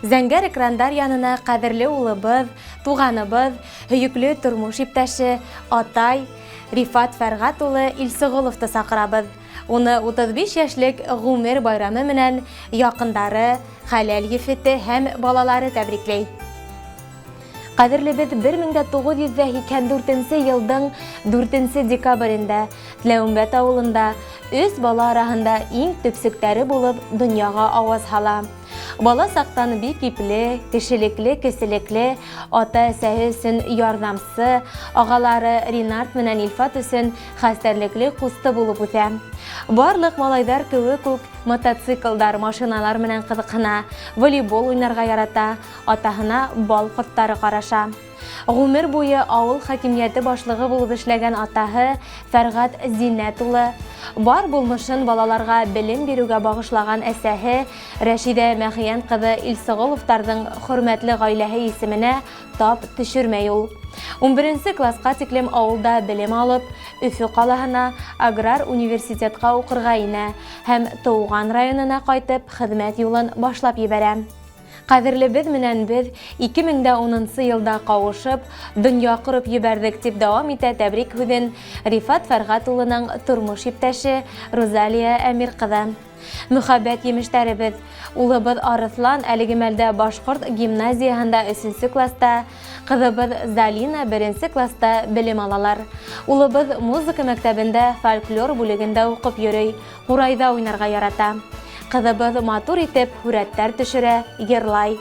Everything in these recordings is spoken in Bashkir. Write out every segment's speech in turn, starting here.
Зәңгәр экрандар янына ҡәҙерле улыбыҙ, туғаныбыҙ, һөйөклө тормош иптәше, атай Рифат Фәрғәт улы Илсығоловты саҡырабыҙ. Уны 35 йәшлек ғүмер байрамы менән яҡындары, хәләл ефете һәм балалары тәбрикләй. Ҡәҙерлебеҙ 1984 йылдың 4 декабрендә Тләүембәт ауылында өс бала араһында иң төпсөктәре булып донъяға ауаз һала. Бала саҡтан бик ипле, кешелекле, кеселекле, ата-әсәһе өсөн ярҙамсы, ағалары Ринард менән Илфат өсөн хәстәрлекле ҡусты булып үҫә. Барлыҡ малайҙар кеүек үк мотоциклдар, машиналар менән ҡыҙыҡһына, волейбол уйнарға ярата, атаһына бал ҡорттары ҡараша. Ғүмер буйы ауыл хакимиәте башлығы булып эшләгән атаһы Фәрғәт Зиннәт улы, бар булмышын балаларға белем биреүгә бағышлаған әсәһе Рәшидә Мәхиян ҡыҙы Илсығоловтарҙың хөрмәтле ғаиләһе исеменә тап төшөрмәй ул. 11 класҡа тиклем ауылда белем алып, Өфө ҡалаһына аграр университетҡа уҡырға инә һәм тыуған районына ҡайтып хеҙмәт юлын башлап ебәрә. Ҡәҙерлебеҙ менән беҙ 2010 йылда ҡауышып, донъя ҡороп ебәрҙек, тип дауам итә тәбрик һүҙен Рифат Фәрғәт улының тормош иптәше Рузалия Әмир ҡыҙы. Мөхәббәт емештәребеҙ, улыбыҙ Арыҫлан әлеге мәлдә башҡорт гимназияһында 3 класта, ҡыҙыбыҙ Залина 1 класта белем алалар. Улыбыҙ музыка мәктәбендә фольклор бүлегендә уҡып йөрөй, ҡурайҙа уйнарға ярата. Ҡыҙыбыҙ матур итеп һүрәттәр төшөрә, йырлай.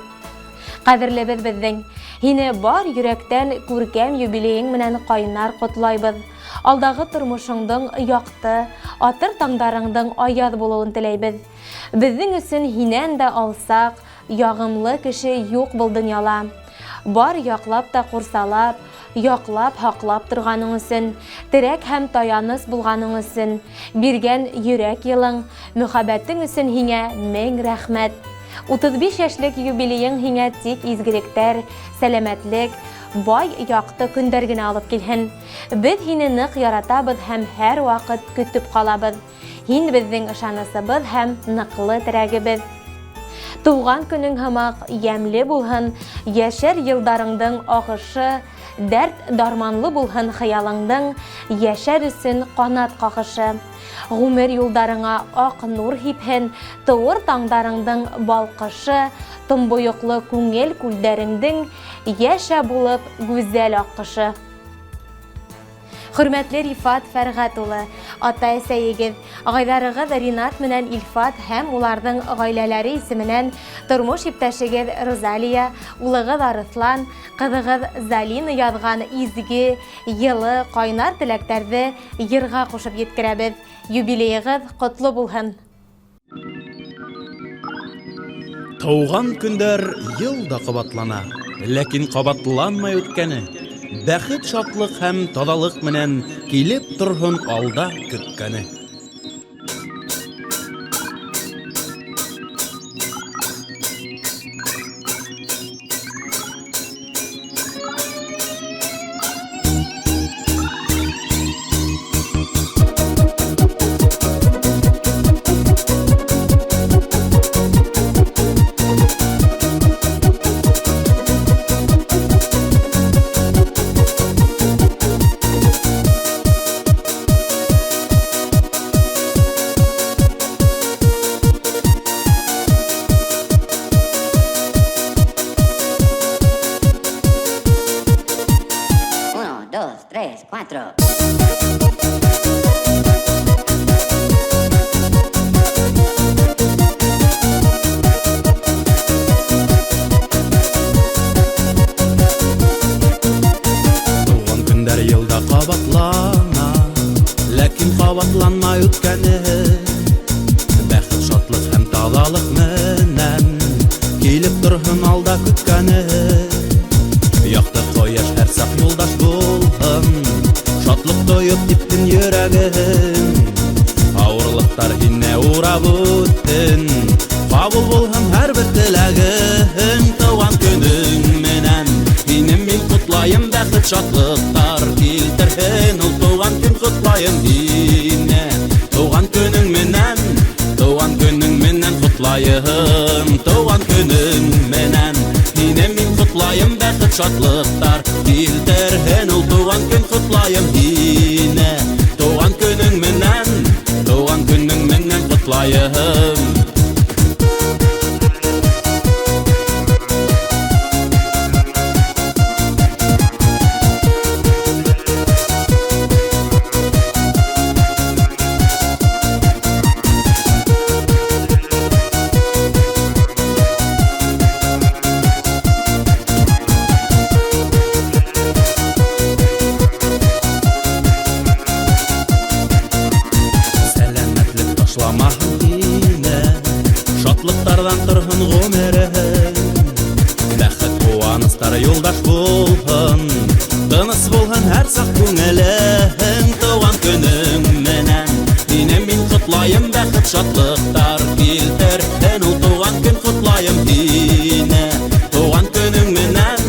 Ҡәҙерлебеҙ беҙҙең, һине бар йөрәктән күркәм юбилейың менән ҡайнар ҡотлайбыҙ. Алдағы тормошоңдоң яҡты, атыр таңдарыңдың аяҙ булыуын теләйбеҙ. Беҙҙең өсөн һинән дә алсаҡ, яғымлы кеше юҡ был донъяла. Бар яҡлап та ҡурсалап, яҡлап, һаҡлап торғаның өсөн, терәк һәм таяныс булғаның өсөн, биргән йөрәк йылың, мөхәббәтең өсөн һиңә мең рәхмәт. 35 йәшлек юбилейың һиңә тик изгелектәр, сәләмәтлек, бай яҡты көндәр генә алып килһен. Беҙ һине ныҡ яратабыҙ һәм һәр ваҡыт көтөп ҡалабыҙ. Һин беҙҙең ышанысыбыҙ һәм ныҡлы терәгебеҙ. Тыуған көнөң һымаҡ йәмле булһын, йәшәр йылдарыңдың ағышы, дәрт дарманлы булһын хыялыңдың, йәшәр өсөн ҡанат ҡағышы. Ғүмер юлдарыңа аҡ нур һипһен, тыуыр таңдарыңдың балҡышы, томбойоҡло күңел күлдәреңдең йәшә булып гүзәл аҡҡышы. Хөрмәтле Рифат Фәрғәт улы, ата-әсәйегеҙ, ағайҙарығыҙ Ринат менән Илфат һәм уларҙың ғаиләләре исеменән тормош иптәшегеҙ Розалия, улығыҙ Арыҫлан, ҡыҙығыҙ Залина яҙған изге, йылы, ҡайнар теләктәрҙе йырға ҡушып еткерәбеҙ. Юбилейығыҙ ҡотло булһын! Тыуған көндәр йыл да ҡабатлана, ләкин ҡабатланмай үткәне. Бәхет, шатлыҡ һәм таҙалыҡ менән килеп торһон алда көткәне. Uno, dos, tres, cuatro. Туған көндәр йылда ҡабатлана, ләкин ҡабатланмай үткәне. Бәхет, шатлыҡ һәм таҙалыҡ менән килеп торһон алда көткәне. Яҡты ҡояш һәр саҡ юлдаш булһын, шатлыҡ тойоп типһен йөрәгең. Ауырлыҡтар һине урап үтһен, ҡабул булһын һәр бер теләгең. Тыуған көнөң менән һине мин ҡотлайым, бәхет, шатлыҡтар килтерһен ул тыуған көн, ҡотлайым һине. Тыуған көнөң менән, тыуған көнөң менән ҡотлайым, тыуған көнөң менән. бәхет шатлыҡтар килтерһен ул тыуған көн ҡотлайым һине. Тыуған көнөң менән, тыуған көнөң менән ҡотлайым. Сәләмәтлек ташламаһын һине, шатлыҡтарҙан торһон ғүмерең. Бәхет ҡыуаныстар юлдаш булһын, тыныс булһын һәр саҡ күңелең. Тыуған көнөң менән һине мин ҡотлайым, бәхет шатлыҡтар килтерһен ул тыуған көн ҡотлайым һине. Тыуған көнөң менән,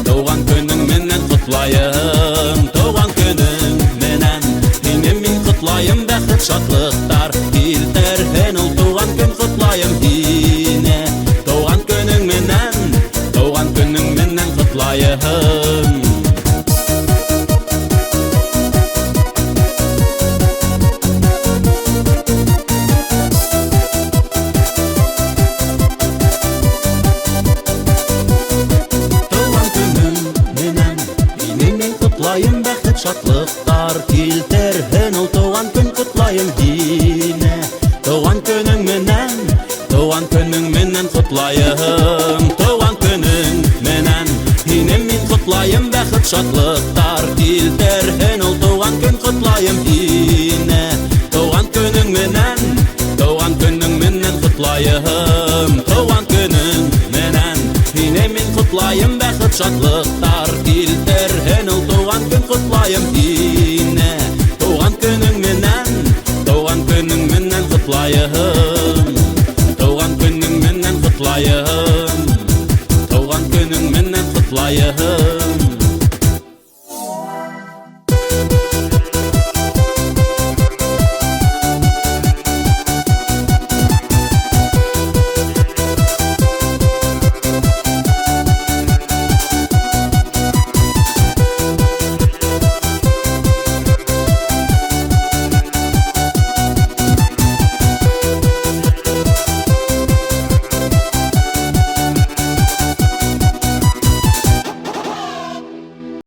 тыуған көнөң менән ҡотлайым. Тыуған көнөң менән һине мин ҡотлайым, бәхет шатлыҡтар килтерһен ул тыуған көн ҡотлайым һине. Тыуған көнөң менән, тыуған көнөң менән ҡотлайым. Тыуған көнөң менән һине мин ҡотлайым, бәхет шатлыҡтар килтерһен ул тыуған көн ҡотлайым һине. Тыуған көнөң менән, тыуған көнөң менән ҡотлайым. Тыуған көнөң менән һине мин ҡотлайым, бәхет шатлыҡтар килтерһен ул тыуған көн ҡотлайым һине. Тыуған көнөң менән, тыуған көнөң менән ҡотлайым. Тыуған көнөң менән һине мин ҡотлайым, бәхет шатлыҡтар килтерһен ул тыуған көн ҡотлайым һине. Тыуған көнөң менән, тыуған көнөң менән ҡотлайым. Тыуған көнөң менән ҡотлайым. Тыуған көнөң менән ҡотлайым.